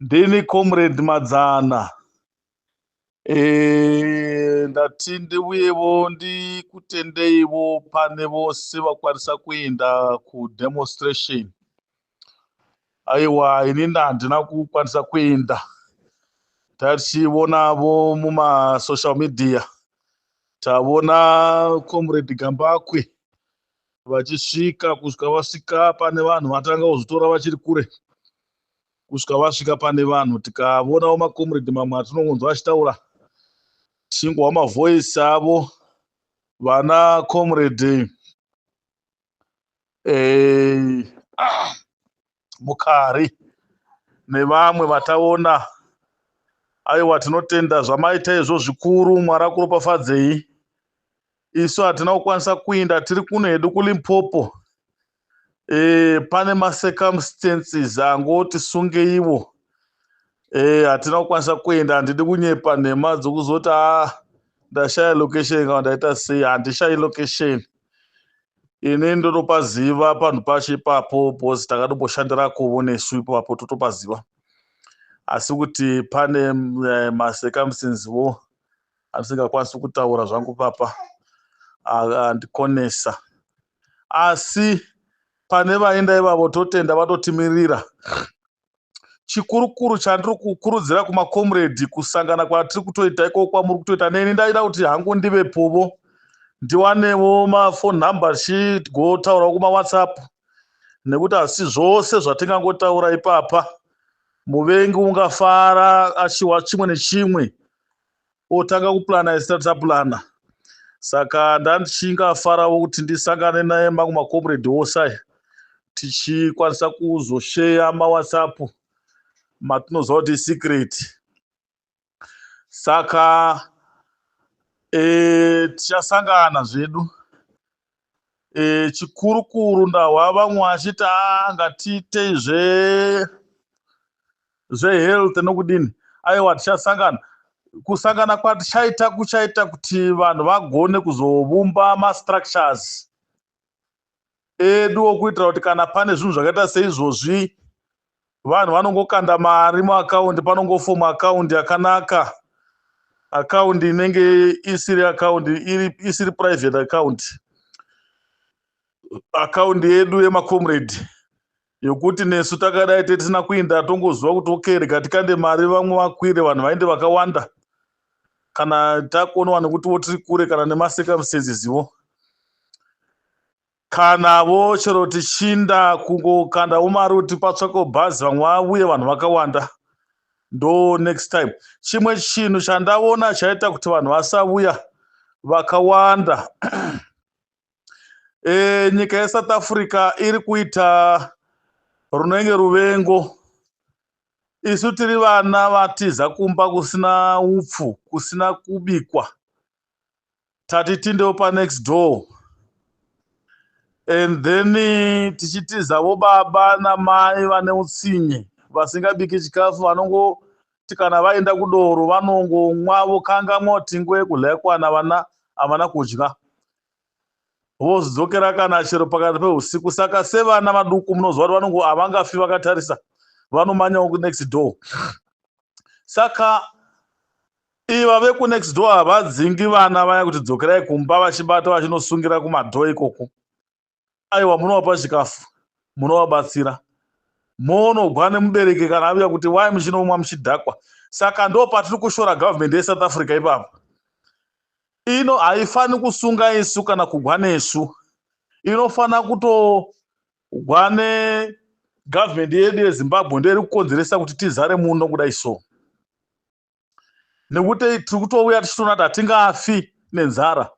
Ndini Comrade Madzana. Ndati ndiuyewo ndikutendeiwo pane vose vakwanisa kuenda kudemonstration. Aiwa, inini handina kukwanisa kuenda. Tachionavo mumasocial media, taona Comrade Gambakwe vachisvika, kusvika vasvika pane vanhu, vatanga kuzvitora vachiri kure, kusvika vasvika pane vanhu. Tikaonawo macomrade mamwe atinongonzwa achitaura, tichingohwa mavoice avo, vana Comrade Mukari nevamwe vataona. Aiwa, tinotenda zvamaita izvo zvikuru. Mwari akuropafadzei. Isu hatina kukwanisa kuinda, tiri kuno hedu kuLimpopo. Pane macircumstances angoti sungeiwo, hatina kukwanisa kuenda. Handidi kunyepa nhema dzokuzoti a ndashaya location kana ndaita sei. Handishayi location, ini ndotopaziva panhu pacho ipapo, because takatomboshandirakovo nesu ipapo, totopaziva. Asi kuti pane macircumstances wo andisingakwanisi kutaura zvangu papa, andikonesa. Asi pane vaenda ivavo, totenda vatotimirira. Chikurukuru chandiri kukurudzira kumacomrade, kusangana kwatiri kutoita ikoko kwamuri kutoita neni, ndaida kuti hangu ndivepovo, ndiwanewo maphone number, tichigotaurawo kumaWhatsApp, nekuti hasi zvose zvatingangotaura ipapa. Muvengi ungafara achiwa chimwe nechimwe, otanga kuplana isati taplana. Saka ndandichingafarawo kuti ndisangane nemamwe macomrade ose aya, tichikwanisa kuzosheya maWhatsApp matinoziva kuti secret. Saka tichasangana zvedu. Chikurukuru ndahwa vamwe vachiti a ngatiitei zvehealth nokudini. Aiwa, tichasangana. Kusangana kwatichaita kuchaita kuti vanhu vagone kuzovumba mastructures edu okuitira kuti kana pane zvinhu zvakaita seizvozvi, vanhu vanongokanda mari muakaundi, panongofoma akaundi yakanaka, akaundi inenge isiri akaundi isiri private account, akaundi yedu yemacomrade, yokuti nesu takadai tetisina kuinda tongoziva kuti okay, rega tikande mari, vamwe vakwire, vanhu vaende vakawanda, kana takonewa nekuti tiri kure kana nemacircumstances iwo, kanavo chero tichinda kungokandawo mari kuti patsvakewo bhazi, vamwe vauye, vanhu vakawanda. Ndo next time. Chimwe chinhu chandaona chaita kuti vanhu vasauya vakawanda, nyika yeSouth Africa iri kuita runenge ruvengo. Isu tiri vana vatiza kumba kusina upfu, kusina kubikwa, tati tindewo panext door, and then tichitizavo baba namai vane utsinye, vasingabiki chikafu, vanongoti kana vaenda kudoro vanongomwa, vokangamwa kuti nguva yekudya yakwana, vana havana kudya, vozodzokera kana chero pakati peusiku. Saka sevana vaduku, munoziva kuti vanongo havangafi vakatarisa, vanomanyawo kunext door. Saka iva vekunext door havadzingi vana vaya kuti dzokerai kumba, vachibata vachinosungira kumadoor ikoko. Aiwa, munovapa chikafu, munovabatsira, monogwa nemubereki kana avuya kuti wai muchinomwa muchidhakwa. Saka ndo patiri kushora gavhumendi yeSouth Africa ipapo. Ino haifani kusunga isu kana kugwa nesu, inofana kutogwa negavhumendi yedu yeZimbabwe. Ndo iri kukonzeresa kuti tizare muno kudai so, nekuti tiri kutouya tichitoona kuti hatingafi nenzara.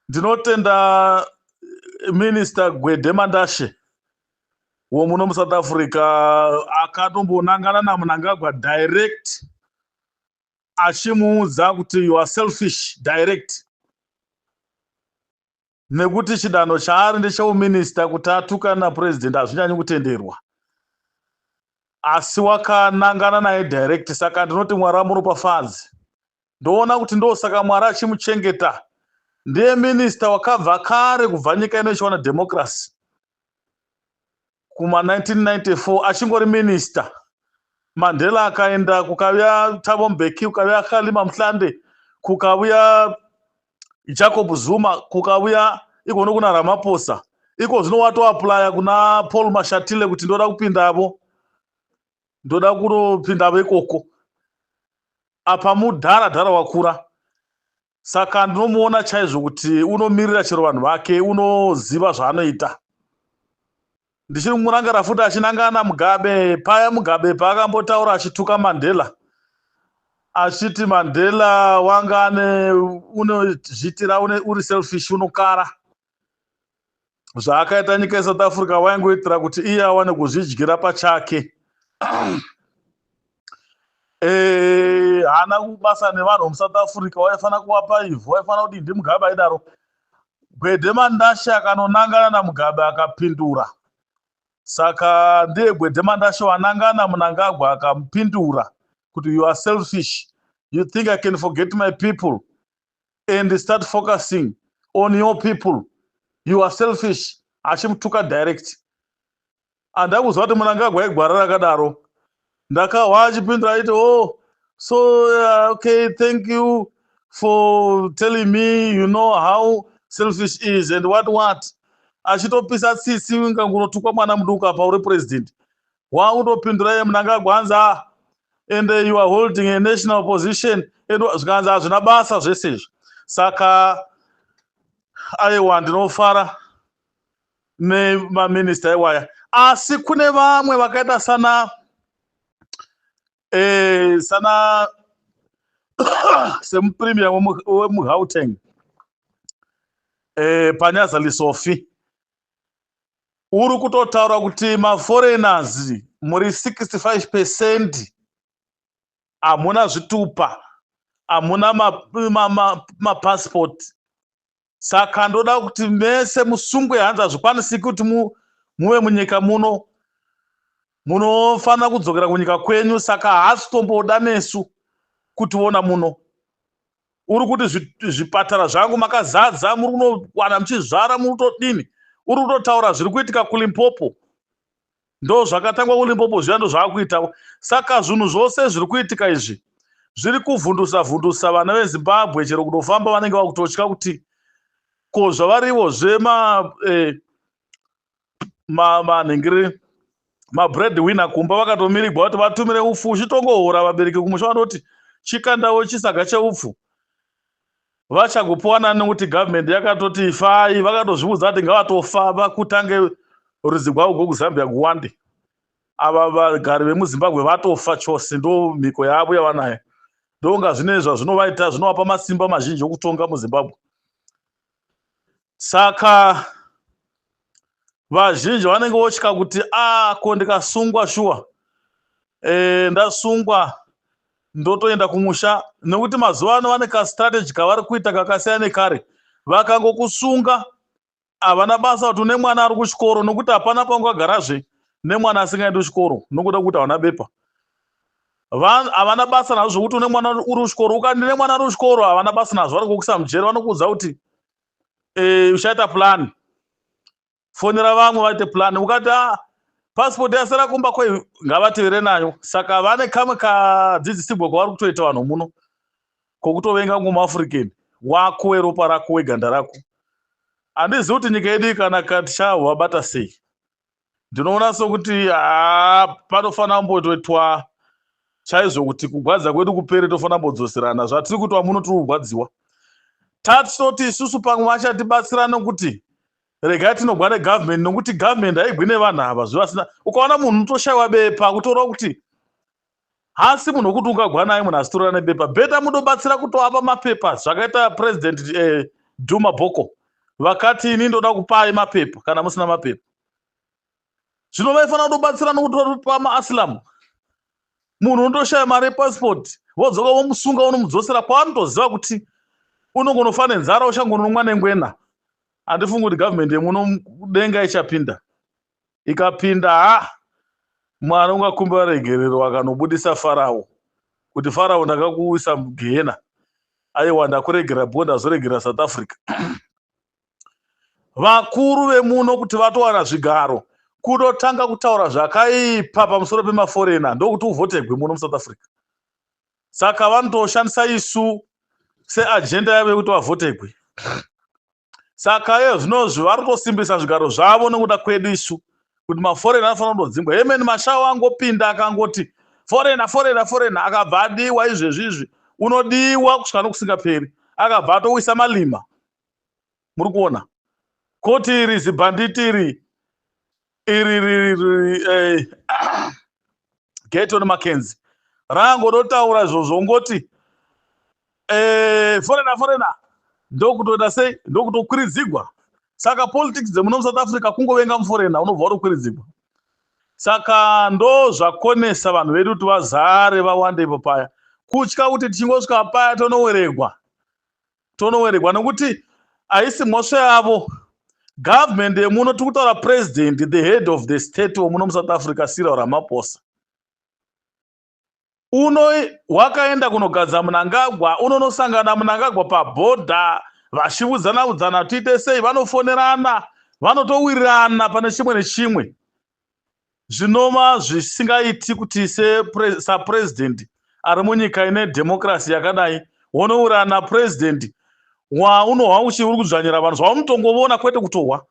Ndinotenda Minista Gwede Mandashe womuno muSouth Africa, akatombonangana naMnangagwa direct, achimuudza kuti you are selfish direct, nekuti chidanho chaari ndecheuminista, kuti atuka napurezidendi hazvinyanyi kutenderwa, asi wakanangana naye direct. Saka ndinoti Mwari amuropafadzi. Ndoona kuti ndosaka Mwari achimuchengeta. Ndiye minista wakabva kare, kubva nyika ino ichiwana democracy kuma 1994, achingori minista. Mandela akaenda, kukauya Thabo Mbeki, kukauya Kgalema Motlanthe, kukauya Jacob Zuma, kukauya ikono kuna Ramaphosa. Iko zvino watoapplya kuna Paul Mashatile kuti ndoda kupindavo, ndoda kunopindavo ikoko. Apa mudhara dhara wakura. Saka ndinomuona chaizvo kuti unomirira chero vanhu vake, unoziva zvaanoita. Ndichiri kumurangara futi achinangana Mugabe paya, Mugabe paakambotaura achituka Mandela, achiti Mandela wanga ane unozviitira, uri selfish, unokara. Zvaakaita nyika yeSouth Africa waingoitira kuti iye awane kuzvidyira pachake. Haana kubasa nevanhu vemuSouth Africa, waifanira kuvapa ivhu, waifanira kudii. NdiMugabe aidaro. Gwede Mandashe akanonangana naMugabe akapindura. Saka ndiye Gwede Mandashe wanangana Mnangagwa akamupindura kuti, "You are selfish. You think I can forget my people and start focusing on your people? You are selfish." Achimutuka direct. Handakuzwa kuti Mnangagwa igwara rakadaro. Ndakahwa achipindura aiti, "Oh, so okay, thank you for telling me you know how selfish is and what what." Achitopisa tsitsi ngangunotukwa mwana muduku apa uri president. Wautopindura iye Mnangagwa anzi, "Ah, and you are holding a national position," and zvikanzi hazvina basa zvese izvi. Saka aiwa, ndinofara nemaminista iwaya, asi kune vamwe vakaita sana semupremier wemuGauteng, Panyaza Lesufi, uri kutotaura kuti maforeigners muri 65%, hamuna zvitupa, hamuna mapassport, saka ndoda kuti mese musungwe. Hanzi hazvikwanisiki kuti muve munyika muno, munofanira kudzokera kunyika kwenyu. Saka haasi tomboda nesu kutiona muno. Uri kuti zvipatara zvangu makazadza, muri kunowana muchizvara, muri kutodini. Uri kutotaura zviri kuitika kuLimpopo. Ndo zvakatangwa kuLimpopo zviya, ndo zvaakuitawo. Saka zvinhu zvose zviri kuitika izvi zviri kuvhundusa vhundusa vana veZimbabwe. Chero kutofamba vanenge vakutotya kuti ko zvavariwo zvema manhingiri mabread winner kumba vakatomirigwa kuti vatumire upfu, uchitongohora vabereki kumusha vanoti chikandawo chisaga cheupfu, vachagopiwana nekuti gavhumendi yakatoti ifai. Vakatozviudza kuti ngavatofa, vakutange rudzi rwavo gwokuZambia guwande, ava vagari vemuZimbabwe vatofa chose. Ndo mhiko yavo yavanayo, ndonga zvine zvazvinovaita, zvinovapa masimba mazhinji okutonga muZimbabwe. Saka vazhinji vanenge votya kuti a ko ndikasungwa shuwa, ndasungwa ndotoenda kumusha, nekuti mazuva ano vane kastrategy kavari kuita kakasiyana nekare. Vakangokusunga havana basa kuti une mwana ari kuchikoro, nokuti hapana paungagarazve nemwana asingaendi kuchikoro nokuda kuti hauna bepa. Havana basa nazvo zvokuti une mwana uri kuchikoro. Ukandi nemwana ari kuchikoro, havana basa nazvo, vari kukuisa mujeri. Vanokuudza kuti uchaita plan, fonera vamwe vaite plan. Ukati a pasipoti yasara kumba kwei, ngavatevere nayo. Saka vane kamwe kadzidzisigwa kwavari kutoita vanhu muno kokutovenga muAfrican wako, weropa rako, weganda rako. Handizivi kuti nyika yedu kana tichavabata sei. Ndinoona sokuti ha panofanira kumbotoitwa chaizvo kuti kugwadza kwedu kupere. Tofanira kumbodzoserana zvatiri kuitwa muno, tiri kugwadziwa. Tatitoti isusu pamwe vachatibatsira nokuti regai tinogwa negavhumendi, nokuti gavhumendi haigwi nevanhu ava zvivasina. Ukaona munhu unotoshayiwa bepa, kutoreva kuti hasi munhu wekuti ungagwa naye. Munhu asitorera nebepa, better munobatsira kutoapa mapepa, zvakaita President Duma Boko vakati, "Ini ndoda kupai mapepa kana musina mapepa." Zvino vaifanira kutobatsira nokutopa maasylum. Munhu unotoshaya mari yepasipoti, vodzoka vomusunga, unomudzosera kwaanotoziva kuti unongonofa nenzara, uchangonomwa nengwena. Handifungi kuti gavhumendi yemuno denga ichapinda. Ikapinda, ha, Mwari ungakumbira regerero akanobudisa Farao kuti, "Farao, ndakakuisa mugehena, aiwa, ndakuregera bho, ndazoregera South Africa." Vakuru vemuno kuti vatowana zvigaro. Kutotanga kutaura zvakaipa pamusoro pemaforeigner ndokuti uvhotegwe muno muSouth Africa. Saka vanotoshandisa isu seagenda yavo yekuti vavhotegwe. Saka iye zvinozvi vari kutosimbisa zvigaro zvavo nekuda kwedu isu, kuti maforeigner anofanira kundodzingwa. Herman Mashao angopinda akangoti foreigner, foreigner, foreigner, akabva adiwa. Izvezvi izvi unodiwa kusvika nokusingaperi. Akabva atowisa Malema. Muri kuona koti iri zibhanditi iri iri riri Gayton McKenzie rangodotaura izvozvo, ngoti foreigner, foreigner, ndokutoita sei, ndokutokwiridzigwa. Saka politics dzemuno muSouth Africa, kungovenga muforeigner unobva watokwiridzigwa. Saka ndo zvakonesa vanhu vedu kuti vazare vawande ipo paya, kutya kuti tichingosvika paya tonoweregwa, tonoweregwa, nekuti haisi mhosva yavo. Government yemuno, tiri kutaura president, the head of the state wemuno muSouth Africa, Cyril Ramaphosa, uno wakaenda kunogadza Mnangagwa, unonosangana Mnangagwa pabhodha, vachiudzana udzana tiite sei. Vanofonerana, vanotowirirana pane chimwe nechimwe, zvinova zvisingaiti kuti sapurezidendi ari munyika ine dhemokirasi yakadai wonowirirana napurezidendi waunohwa uchi uri kudzvanyira vanhu, zvaunotongovona, kwete kutohwa.